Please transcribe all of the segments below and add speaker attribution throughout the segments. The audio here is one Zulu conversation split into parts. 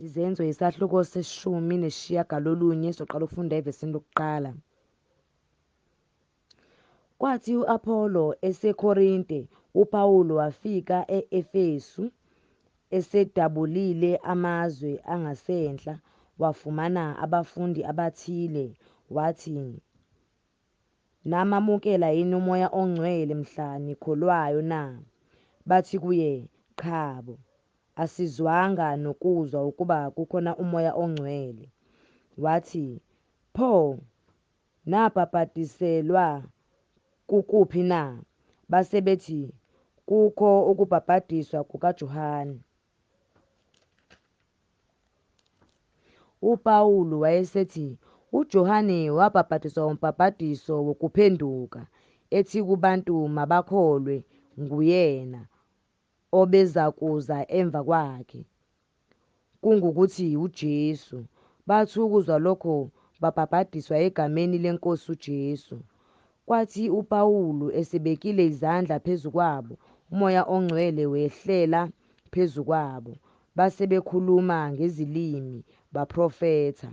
Speaker 1: Izenzo isahluko se-19, soqala ukufunda evesini lokuqala. Kwathi u-Apholo eseKorinte, uPawulu wafika e-Efesu, esedabulile amazwe angasenhla, wafumana abafundi abathile, wathi, Namamukela yini uMoya oNgcwele mhla nikholwayo na? Bathi kuye, Qhabo, asizwanga nokuzwa ukuba kukhona uMoya oNgcwele. Wathi, Pho, nabhabhadiselwa kukuphi na? Base bethi, Kukho ukubhabhadiswa kukaJohane. UPawulu wayesethi, UJohane wabhabhadisa umbhabhadiso wokuphenduka, ethi kubantu mabakholwe nguyena obezakuza emva kwakhe, kungukuthi uJesu. Bathi ukuzwa lokho babhabhadiswa egameni leNkosi uJesu. Kwathi uPawulu esebekile izandla phezu kwabo, uMoya oNgcwele wehlela phezu kwabo, base bekhuluma ngezilimi, baprofetha.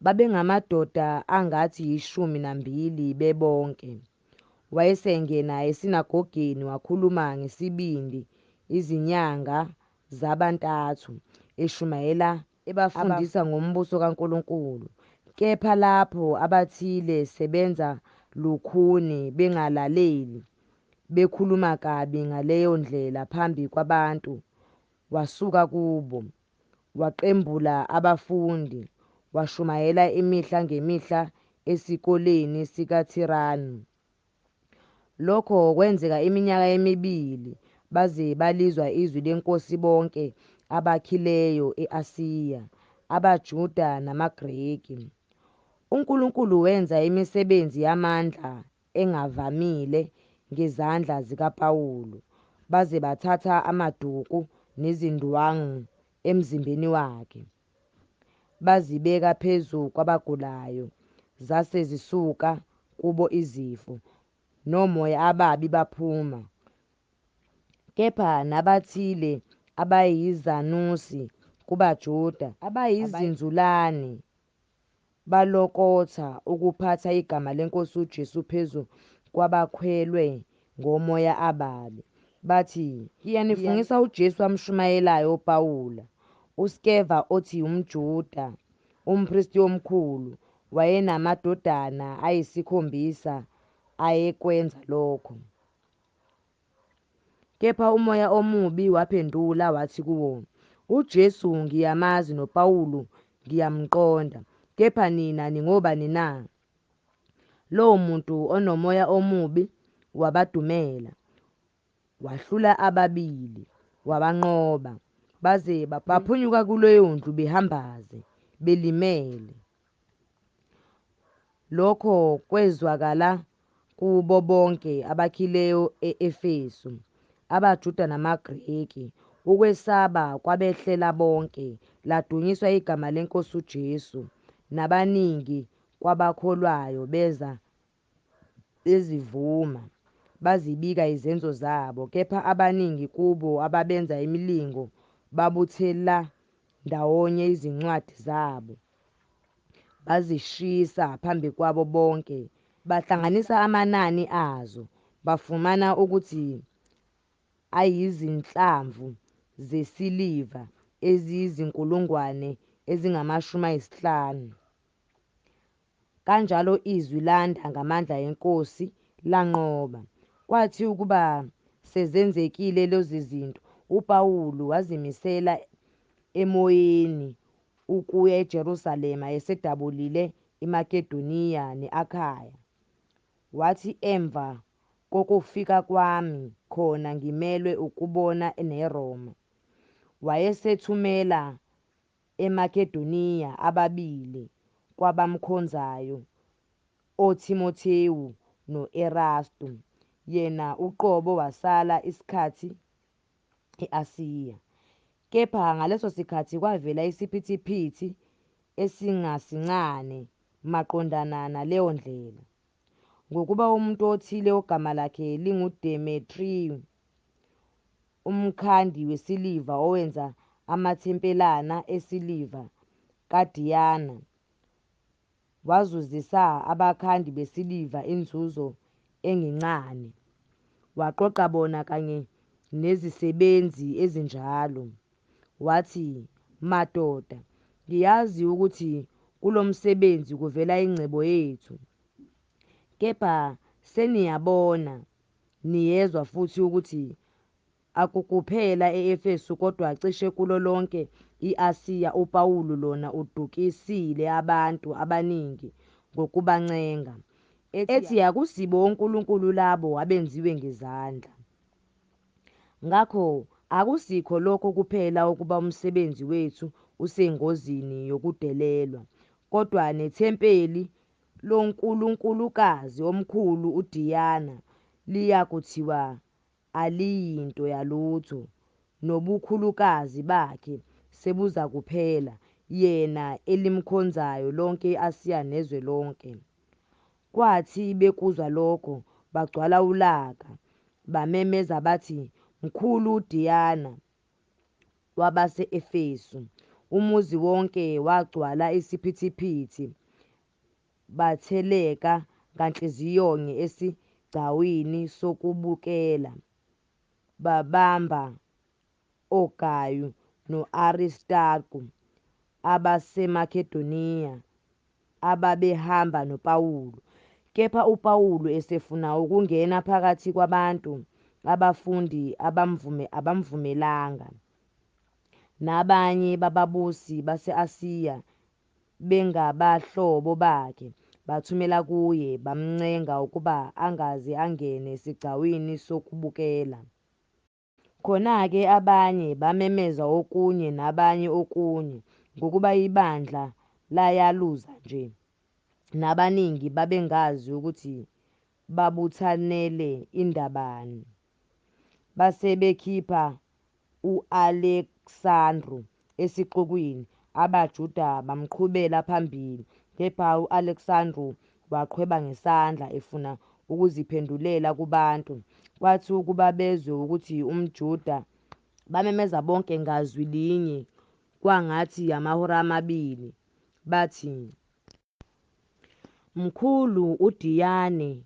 Speaker 1: Babengamadoda angathi 12 bebonke. Wayesengena esinagogeni wakhuluma ngesibindi izinyanga zaba ntathu, eshumayela ebafundisa ngombuso kaNkulunkulu. Kepha lapho abathile sebenza lukhuni bengalaleli, bekhuluma kabi ngaleyo Ndlela phambi kwabantu, wasuka kubo, waqembula abafundi, washumayela imihla ngemihla esikoleni sikaThiranu. Lokho kwenzeka iminyaka emibili, baze balizwa izwi leNkosi bonke abakhileyo e-Asiya, abaJuda namaGreki. UNkulunkulu wenza imisebenzi yamandla engavamile ngezandla zikaPawulu, baze bathatha amaduku nezindwangu emzimbeni wakhe, bazibeka phezu kwabagulayo, zase zisuka kubo izifo, nomoya ababi baphuma. Kepha nabathile abayizanusi kubaJuda, abayizinzulane, balokotha ukuphatha igama leNkosi uJesu phezu kwabakhwelwe ngomoya ababi, bathi, Ngiyanifungisa uJesu amshumayelayo uPawulu. USkeva othi umJuda, umpristi omkhulu, wayenamadodana ayisikhombisa ayekwenza lokho. Kepha umoya omubi waphendula wathi kuwo, UJesu ngiyamazi noPawulu ngiyamqonda, kepha nina ningobani na? Lowo muntu onomoya omubi wabadumela, wahlula ababili, wabanqoba, baze baphunyuka kuleyo ndlu behambaze, belimele. Lokho kwezwakala kubo bonke abakhileyo e-Efesu, abaJuda namaGreki, ukwesaba kwabehlela bonke, ladunyiswa igama leNkosi uJesu. Nabaningi kwabakholwayo beza bezivuma, bazibika izenzo zabo. Kepha abaningi kubo ababenza imilingo babuthela ndawonye izincwadi zabo, bazishisa phambi kwabo bonke. Bahlanganisa amanani azo, bafumana ukuthi ayizinhlamvu zesiliva eziyizinkulungwane ezingama-50. Kanjalo izwi landa ngamandla eNkosi, lanqoba. Kwathi ukuba sezenzekile lezi zinto, uPawulu wazimisela emoyeni ukuya eJerusalema esedabulile iMakedoniya ne-Akhaya. Wathi, Emva kokufika kwami khona ngimelwe ukubona neRoma. Wayesethumela eMakedoniya ababili kwabamkhonzayo, oThimothewu no-Erastu, yena uqobo wasala isikhathi e-Asiya. Kepha ngaleso sikhathi kwavela isiphithiphithi esingasincane maqondana naleyo Ndlela. Ngokuba umuntu othile ogama lakhe linguDemetriyu, umkhandi wesiliva owenza amathempelana esiliva kaDiyana, wazuzisa abakhandi besiliva inzuzo engencane. Waqoqa bona kanye nezisebenzi ezinjalo, wathi, Madoda, ngiyazi ukuthi kulomsebenzi kuvela ingcebo yethu. Kepha seniyabona, niyezwa futhi ukuthi akukuphela e-Efesu kodwa cishe kulo lonke i-Asiya uPawulu lona udukisile abantu abaningi ngokubancenga, ethi akusibo onkulunkulu labo abenziwe ngezandla. Ngakho akusikho lokho kuphela ukuba umsebenzi wethu usengozini yokudelelwa, kodwa nethempeli lonkulunkulukazi omkhulu uDiyana liyakuthiwa aliyinto yalutho, nobukhulukazi bakhe sebuzakuphela, yena elimkhonzayo lonke i-Asiya nezwe lonke. Kwathi bekuzwa lokho, bagcwala ulaka, bamemeza bathi, Mkhulu uDiyana wabase-Efesu. Umuzi wonke wagcwala isiphithiphithi, batheleka nganhliziyonye esigcawini sokubukela, babamba oGayu no-Aristarku abaseMakedoniya ababehamba noPawulu. Kepha uPawulu esefuna ukungena phakathi kwabantu, abafundi abamvumelanga. Nabanye bababusi base-Asiya bengabahlobo bakhe, bathumela kuye, bamncenga ukuba angaze angene esigcawini sokubukela. Khona-ke abanye bamemeza okunye nabanye okunye, ngokuba ibandla layaluza nje, nabaningi babengazi ukuthi babuthanele indabani. Base bekhipha u-Aleksandru esixukwini, abaJuda bamqhubela phambili. Kepha u-Aleksandru waqhweba ngesandla, efuna ukuziphendulela kubantu. Kwathi ukuba bezwe ukuthi umJuda, bamemeza bonke ngazwi linye kwangathi amahora amabili, bathi, Mkhulu uDiyane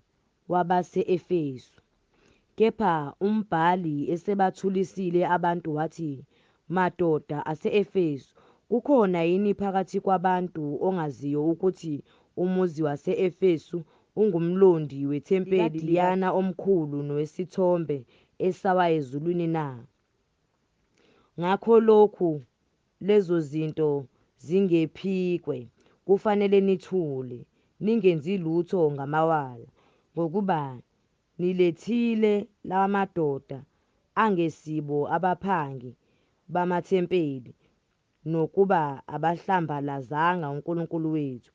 Speaker 1: wabase-Efesu. Kepha umbhali esebathulisile abantu wathi, Madoda ase-Efesu, kukhona yini phakathi kwabantu ongaziyo ukuthi umuzi wase-Efesu ungumlondi wethempeli likaDiyana omkhulu nowesithombe esawa ezulwini na? Ngakho lokhu lezozinto zingephikwe, kufanele nithule, ningenzi lutho ngamawala. Ngokuba nilethile lawamadoda angesibo abaphangi bamathempeli, nokuba abahlambalazanga unkulunkulu wethu.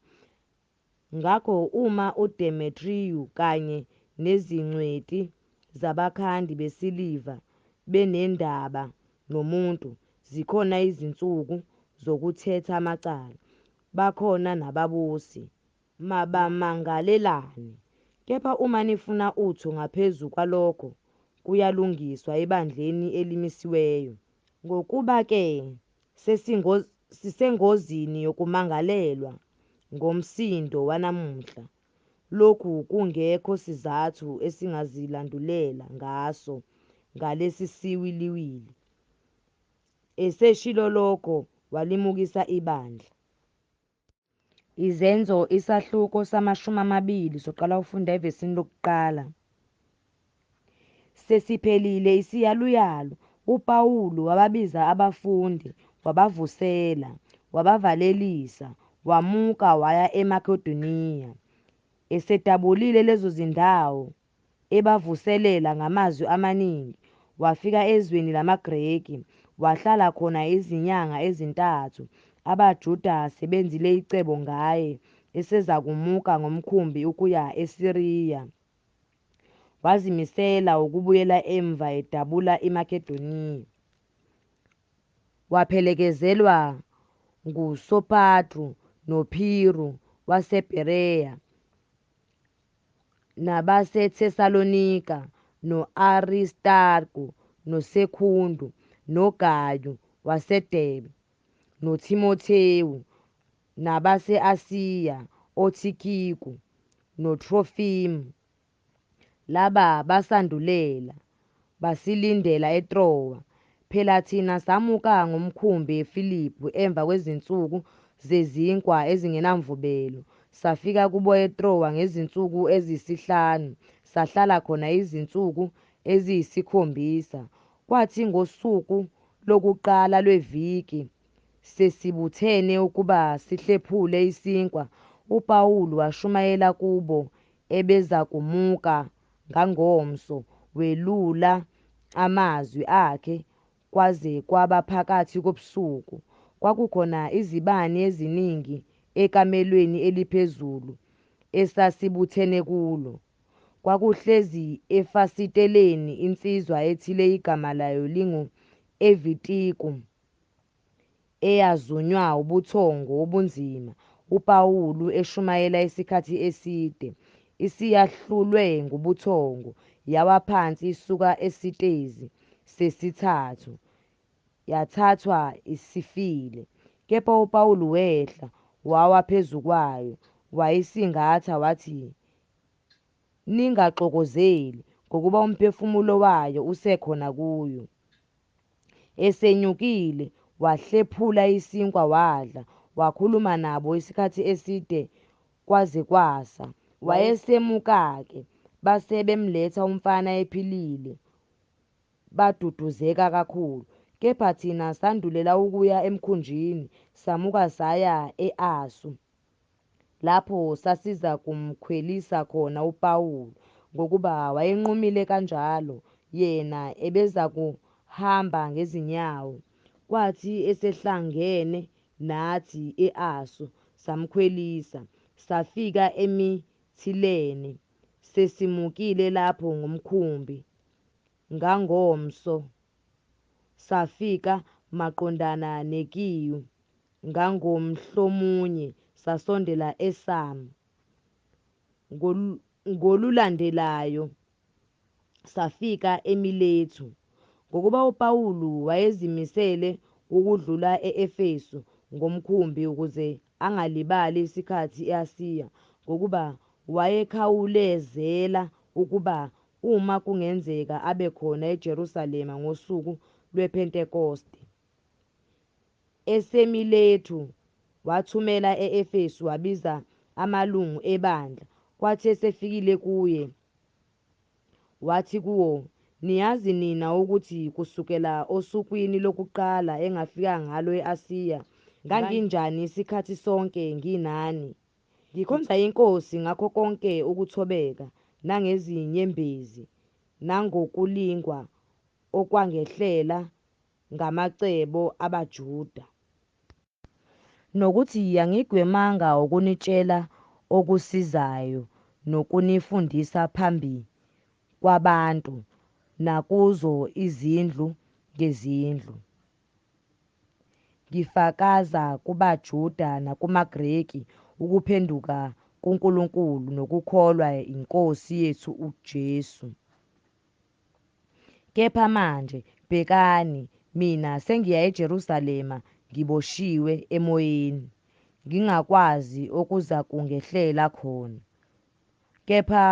Speaker 1: Ngakho uma uDemetriyu kanye nezingcweti zabakhandi besiliva benendaba nomuntu, zikhona izinsuku zokuthetha amacala, bakhona nababusi, mabamangalelane. Kepha uma nifuna utho ngaphezu kwalokho, kuyalungiswa ebandleni elimisiweyo. Ngokuba-ke sisengozini yokumangalelwa ngomsindo wanamuhla, lokhu kungekho sizathu esingazilandulela ngaso ngalesi siwiliwili. Eseshilo lokho walimukisa ibandla. Izenzo isahluko sama-20, soqala ukufunda evesini lokuqala. Sesiphelile isiyaluyalu, uPawulu wababiza abafundi, wabavusela, wabavalelisa, wamuka waya eMakedoniya. Esedabulile lezo zindawo, ebavuselela ngamazwi amaningi, wafika ezweni lamaGreki, wahlala khona izinyanga ezintathu. AbaJuda sebenzile icebo ngaye, esezakumuka ngomkhumbi ukuya eSiriya, wazimisela ukubuyela emva edabula iMakedoniya. Waphelekezelwa nguSopatru noPhiru waseBhereya, nabaseThesalonika, no-Aristarku noSekhundu, noGayu waseDebe, noThimothewu, nabase-Asiya oThikhiku noTrofimu. Laba basandulela, basilindela eTrowa. Phela thina samuka ngomkhumbi eFiliphu emva kwezinsuku zezinkwa ezingenamvubelo, safika kubo eTrowa ngezinsuku eziyisihlanu, sahlala khona izinsuku eziyisikhombisa. Kwathi ngosuku lokuqala lweviki, sesibuthene ukuba sihlephule isinkwa, uPawulu washumayela kubo ebezakumuka ngangomso, welula amazwi akhe kwaze kwaba phakathi kobusuku. Kwakukhona izibani eziningi ekamelweni eliphezulu esasibuthene kulo. Kwakuhlezi efasiteleni insizwa ethile igama layo lingu-Evitiku, eyazunywa ubuthongo obunzima, uPawulu eshumayela isikhathi eside, isiyahlulwe ngubuthongo, yawa phansi isuka esitezi sesithathu, yathathwa isifile. Kepha uPawulu wehla, wawa phezu kwayo, wayisingatha, wathi, Ningaxokozeli, ngokuba umphefumulo wayo usekhona kuyo. Esenyukile, wahlephula isinkwa wadla, wakhuluma nabo isikhathi eside kwaze kwasa. Wayesemuka-ke, base bemletha umfana ephilile, baduduzeka kakhulu. Kepha thina sandulela ukuya emkhunjini, samuka saya e-Asu, lapho sasizakumkhwelisa khona uPawulu, ngokuba wayenqumile kanjalo, yena ebezakuhamba ngezinyawo. Kwathi esehlangene nathi e-Asu, samkhwelisa, safika eMithilene. Sesimukile lapho ngomkhumbi, ngangomso safika maqondana neKiyu, ngangomhlomunye sasondela eSamu. Ngolulandelayo safika eMilethu. Ngokuba uPawulu wayezimisele ukudlula e-Efesu ngomkhumbi ukuze angalibali isikhathi e-Asiya, ngokuba wayekhawulezela ukuba, uma kungenzeka, abe khona eJerusalema ngosuku lwePhentekoste. EseMilethu wathumela e-Efesu wabiza amalungu ebandla. Kwathi esefikile kuye, wathi kuwo, Niyazi nina ukuthi kusukela osukwini lokuqala engafika ngalo e-Asiya, nganginjani isikhathi sonke nginani, ngikhonza iNkosi ngakho konke ukuthobeka, nangezinyembezi, nangokulingwa okwangehlela ngamacebo abaJuda. Nokuthi angigwemanga ukunitshela okusizayo nokunifundisa phambi kwabantu nakuzo izindlu ngezindlu, ngifakaza kubaJuda nakumaGreki ukuphenduka kuNkulunkulu nokukholwa yiNkosi yethu uJesu. Kepha manje, bhekani, mina sengiya eJerusalema ngiboshiwe emoyeni, ngingakwazi okuzakungehlela khona, kepha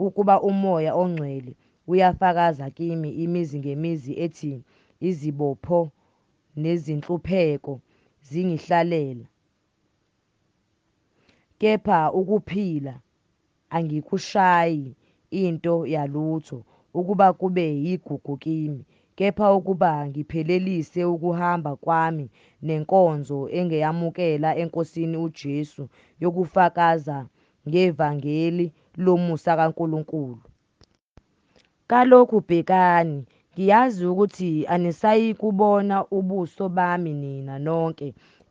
Speaker 1: ukuba uMoya oNgcwele uyafakaza kimi imizi ngemizi ethi izibopho nezinhlupheko zingihlalela. Kepha ukuphila angikushayi into yalutho ukuba kube yigugu kimi, kepha ukuba ngiphelelise ukuhamba kwami nenkonzo engayamukela eNkosini uJesu yokufakaza ngevangeli lomusa kaNkulunkulu. Kalokhu bhekani, ngiyazi ukuthi anisayikubona ubuso bami nina nonke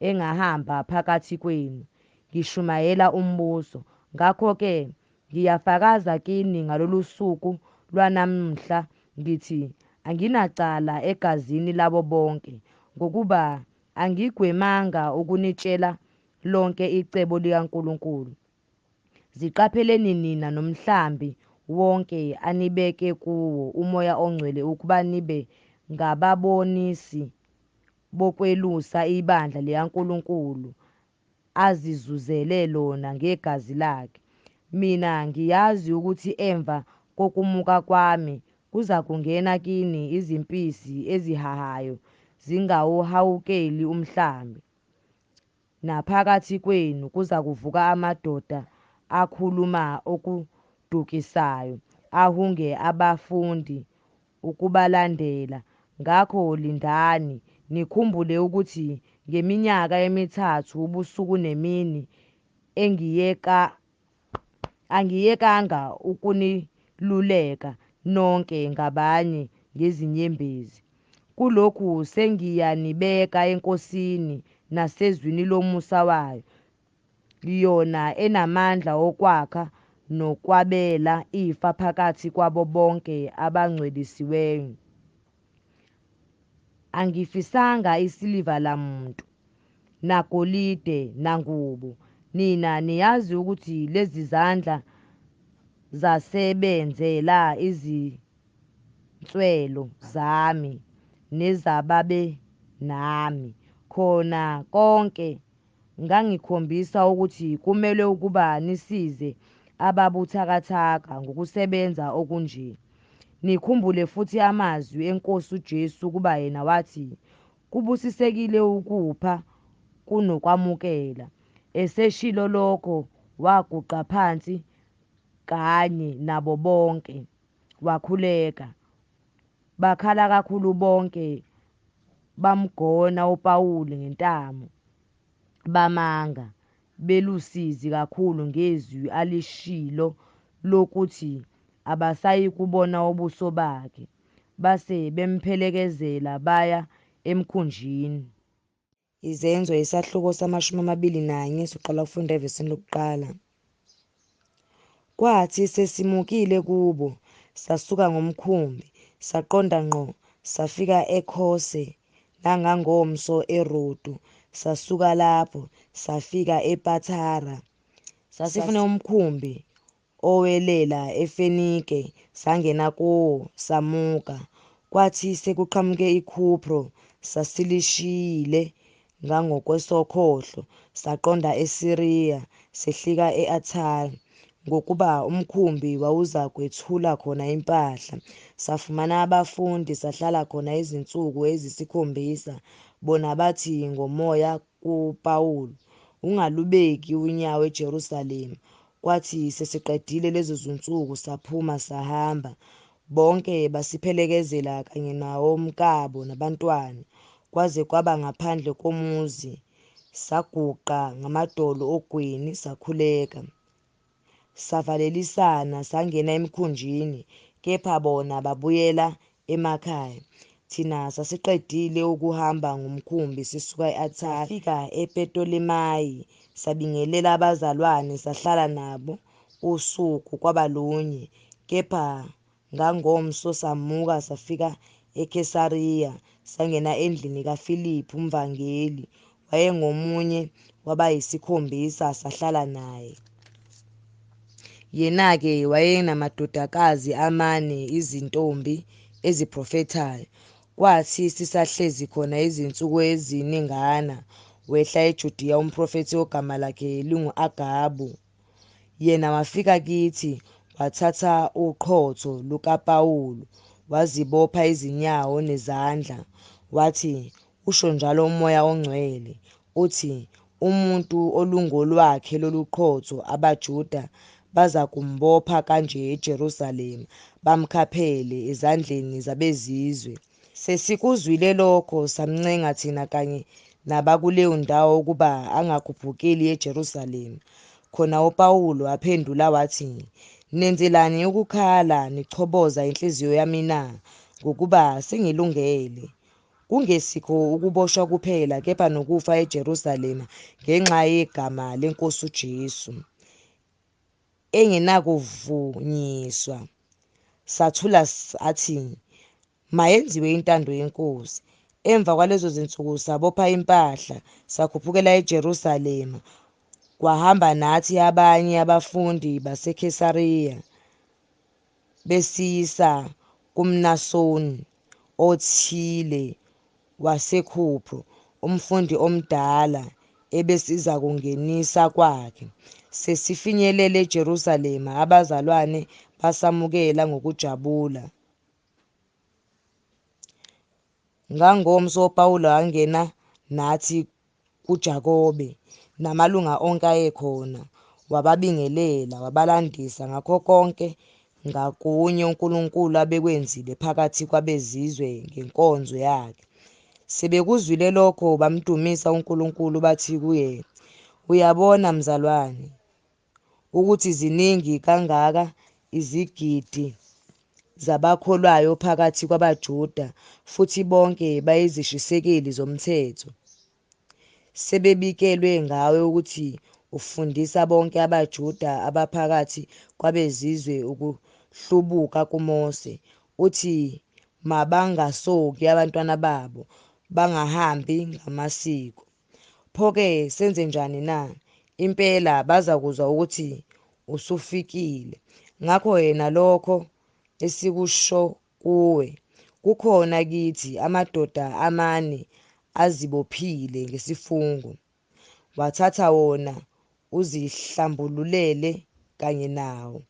Speaker 1: engahamba phakathi kwenu, ngishumayela umbuso. Ngakho-ke ngiyafakaza kini ngalolu suku lwanamhla, ngithi anginacala egazini labo bonke, ngokuba angigwemanga ukunitshela lonke icebo likaNkulunkulu. Ziqapheleni nina nomhlambi wonke anibeke kuwo uMoya oNgcwele ukuba nibe ngababonisi bokwelusa ibandla likaNkulunkulu azizuzele lona ngegazi lakhe. Mina ngiyazi ukuthi emva kokumuka kwami kuzakungena kini izimpisi ezihahayo zingawuhawukeli umhlambi. Naphakathi kwenu kuzakuvuka amadoda akhuluma okudukisayo, ahunge abafundi ukubalandela. Ngakho lindani, nikhumbule ukuthi ngeminyaka emithathu ubusuku nemini angiyekanga ukuniluleka nonke ngabanye ngezinyembezi. Kulokhu sengiyanibeka eNkosini nasezwini lomusa wayo, yona enamandla okwakha nokwabela ifa phakathi kwabo bonke abangcwelisiweyo. Angifisanga isiliva lamuntu, nagolide, nangubo. Nina niyazi ukuthi lezi zandla zasebenzela izinswelo zami nezababe nami. Khona konke ngangikhombisa ukuthi kumelwe ukuba nisize ababuthakathaka ngokusebenza okunje. Nikhumbule futhi amazwi eNkosi uJesu, ukuba yena wathi, kubusisekile ukupha kunokwamukela. Eseshilo lokho, waguqa phansi kanye nabo bonke, wakhuleka. Bakhala kakhulu bonke, bamgona uPawulu ngentamo, bamanga, belusizi kakhulu ngezwi alishilo lokuthi abasayikubona ubuso bakhe. Base bemphelekezela baya emkhunjini. Izenzo isahluko sama-21, siqala ukufunda evesini lokuqala. Kwathi sesimukile kubo, sasuka ngomkhumbi, saqonda ngqo, safika eKhose, nangangomso eRodu, sasuka lapho, safika ePathara. Sasifuna umkhumbi owelela eFenike, sangena kuwo, samuka. Kwathi sekuqhamuke iKhupro, sasilishiyile ngangokwesokhohlo, saqonda eSiriya, sehlika e-Athari, ngokuba umkhumbi wawuzakwethula khona impahla. Safumana abafundi, sahlala khona izinsuku eziyisikhombisa. Bona bathi ngomoya kuPawulu, ungalubeki unyawo eJerusalema. Kwathi sesiqedile lezo zinsuku, saphuma sahamba. Bonke basiphelekezela kanye nawomkabo nabantwana, kwaze kwaba ngaphandle komuzi. Saguqa ngamadolo ogwini, sakhuleka. Savalelisana, sangena emkhunjini, kepha bona babuyela emakhaya. Thina sasiqedile ukuhamba ngomkhumbi sisuka e-Athara, safika ePetolemayi, sabingelela abazalwane, sahlala nabo usuku kwaba lunye. Kepha ngangomso samuka safika eKhesariya, sangena endlini kaFiliphu umvangeli, wayengomunye wabayisikhombisa, sahlala naye. Yena-ke wayenamadodakazi amane, izintombi eziprofethayo. Kwathi sisahlezi khona izinsuku eziningana, wehla eJudiya umprofethi ogama lakhe lingu-Agabu. Yena wafika kithi, wathatha uqhotho lukaPawulu, wazibopha izinyawo nezandla, wathi, usho njalo uMoya oNgcwele, uthi, umuntu olungolwakhe lolu qhotho abaJuda bazakumbopha kanje eJerusalema, bamkhaphele ezandleni zabezizwe. Sesikuzwile lokho, samncenga thina kanye nabakuleyo ndawo ukuba angakhuphukeli eJerusalema. Khona uPawulu waphendula wathi, nenzelani ukukhala nichoboza inhliziyo yami na? Ngokuba sengilungele, kungesikho ukuboshwa kuphela, kepha nokufa eJerusalema ngenxa yegama leNkosi uJesu. Engenakuvunyiswa, sathula sathi, mayenziwe intando yeNkosi. Emva kwalezo zinsuku sabopha impahla, sakhuphukela eJerusalema. Kwahamba nathi abanye abafundi baseKhesariya, besiyisa kuMnasoni othile waseKhupro, umfundi omdala, ebesizakungenisa kwakhe. Sesifinyelele eJerusalema, abazalwane basamukela ngokujabula. Ngangomso uPawulu wangena nathi kuJakobe, namalunga onke ayekhona. Wababingelela, wabalandisa ngakho konke ngakunye uNkulunkulu abekwenzile phakathi kwabezizwe ngenkonzo yakhe. Sebekuzwile lokho, bamdumisa uNkulunkulu, bathi kuye, uyabona mzalwane, ukuthi ziningi kangaka izigidi zabakholwayo phakathi kwabaJuda, futhi bonke bayizishisekeli zomthetho. Sebebikelwe ngawe ukuthi ufundisa bonke abaJuda abaphakathi kwabezizwe ukuhlubuka kuMose, uthi mabangasoki abantwana babo, bangahambi ngamasiko. Pho-ke senzenjani na? Impela bazakuzwa ukuthi usufikile. Ngakho yena lokho esikusho kuwe, kukhona kithi amadoda amane azibophile ngesifungo. Wathatha wona uzihlambululele kanye nawo,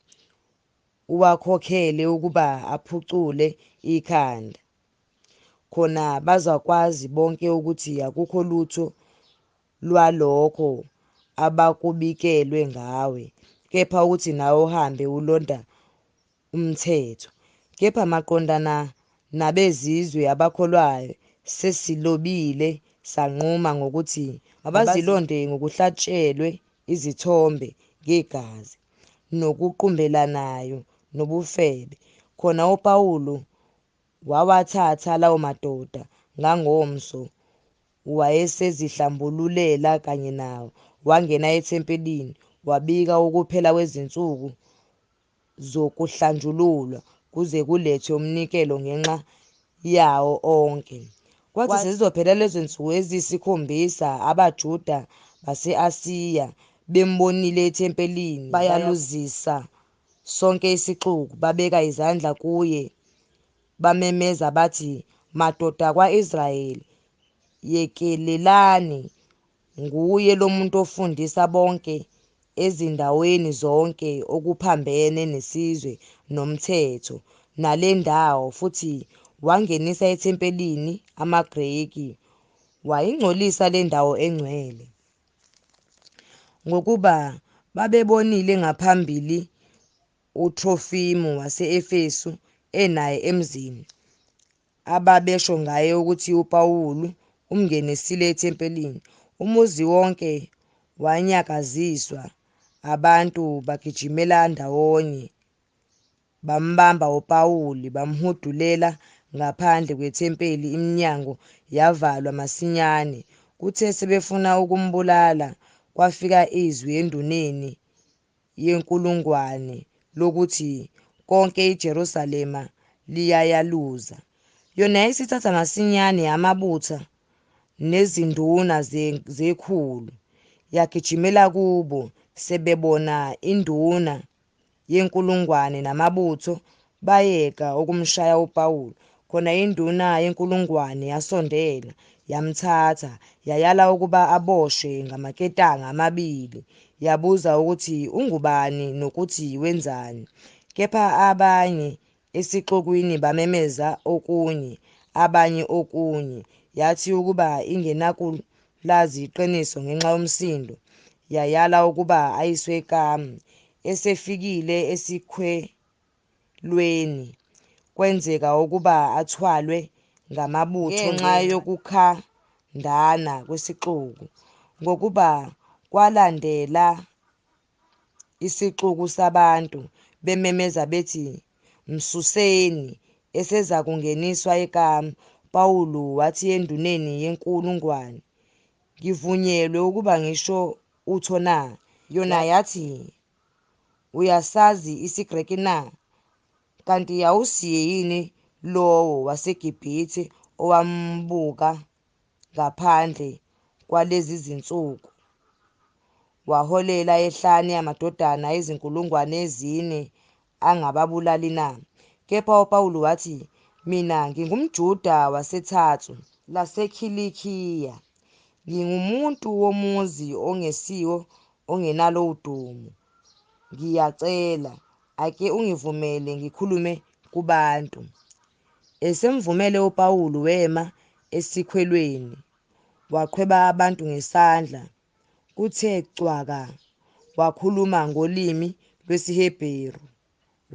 Speaker 1: uwakhokhele ukuba aphucule ikhanda, khona bazakwazi bonke ukuthi akukho lutho lwalokho abakubikelwe ngawe, kepha ukuthi nawe uhambe ulonda umthetho. Kepha maqondana nabezizwe abakholwayo, sesilobile sanquma ngokuthi mabazilonde ngokuhlatshelwe izithombe ngegazi, nokuqumbelanayo, nobufebe. Khona uPawulu wawathatha lawo madoda ngangomso, wayesezihlambululela kanye nawo, wangena ethempelini, wabika ukuphela kwezinsuku zokuhlanjululwa, kuze kulethwe umnikelo ngenxa yawo onke. Kwathi sezizophela lezo zinsuku eziyisikhombisa, abaJuda base-Asiya bembonile ethempelini, bayaluzisa sonke isixuku, babeka izandla kuye, bamemeza bathi, madoda kwa-Israyeli, yekelelani, nguye lo muntu ofundisa bonke ezindaweni zonke okuphambene nesizwe nomthetho nale ndawo, futhi wangenisa ethempelini amaGreki, wayingcolisa le ndawo engcwele. Ngokuba babebonile ngaphambili uTrofimu wase-Efesu enaye emzini, ababesho ngaye ukuthi uPawulu umngenisile ethempelini. Umuzi wonke wanyakaziswa, abantu bagijimela ndawonye, bambamba uPawuli, bamhudulela ngaphandle kwethempeli, iminyango yavalwa masinyane. Kuthe sebefuna ukumbulala, kwafika izwi enduneni yenkulungwane lokuthi konke iJerusalema liyayaluza. Yona yayisithatha masinyane amabutha nezinduna zekhulu, yagijimela kubo. Sebebona induna yenkulungwane namabutho, bayeka ukumshaya uPawulu. Khona induna yenkulungwane yasondela, yamthatha, yayala ukuba aboshwe ngamaketanga amabili, yabuza ukuthi ungubani nokuthi wenzani. Kepha abanye esixukwini bamemeza okunye, abanye okunye. Yathi ukuba ingenakulazi iqiniso ngenxa yomsindo, yayala ukuba ayiswe ekamu. Esefikile esikhwelweni, kwenzeka ukuba athwalwe ngamabutho ngenxa yokukhandana kwesixuku, ngokuba kwalandela isixuku sabantu bememeza bethi, msuseni, esezakungeniswa ekamu. Pawulu wathi enduneni yenkulungwane, ngivunyelwe ukuba ngisho utho na? Yona yathi, uyasazi isiGreki na? Kanti awusiye yini lowo waseGibhithe owambuka ngaphandle kwalezi zinsuku, waholela ehlane amadodana ezinkulungwane ezine angababulali na? Kepha uPawulu wathi, mina ngingumJuda waseThathu, laseKhilikiya, ngingumuntu womuzi ongesiwo ongenalo udumo, ngiyacela, ake ungivumele ngikhulume kubantu. Esemvumele uPawulu wema esikhwelweni, waqhweba abantu ngesandla, kuthe cwaka, wakhuluma ngolimi lwesiHebheru,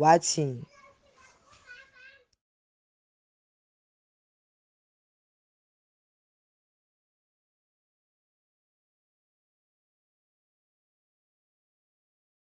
Speaker 1: wathi.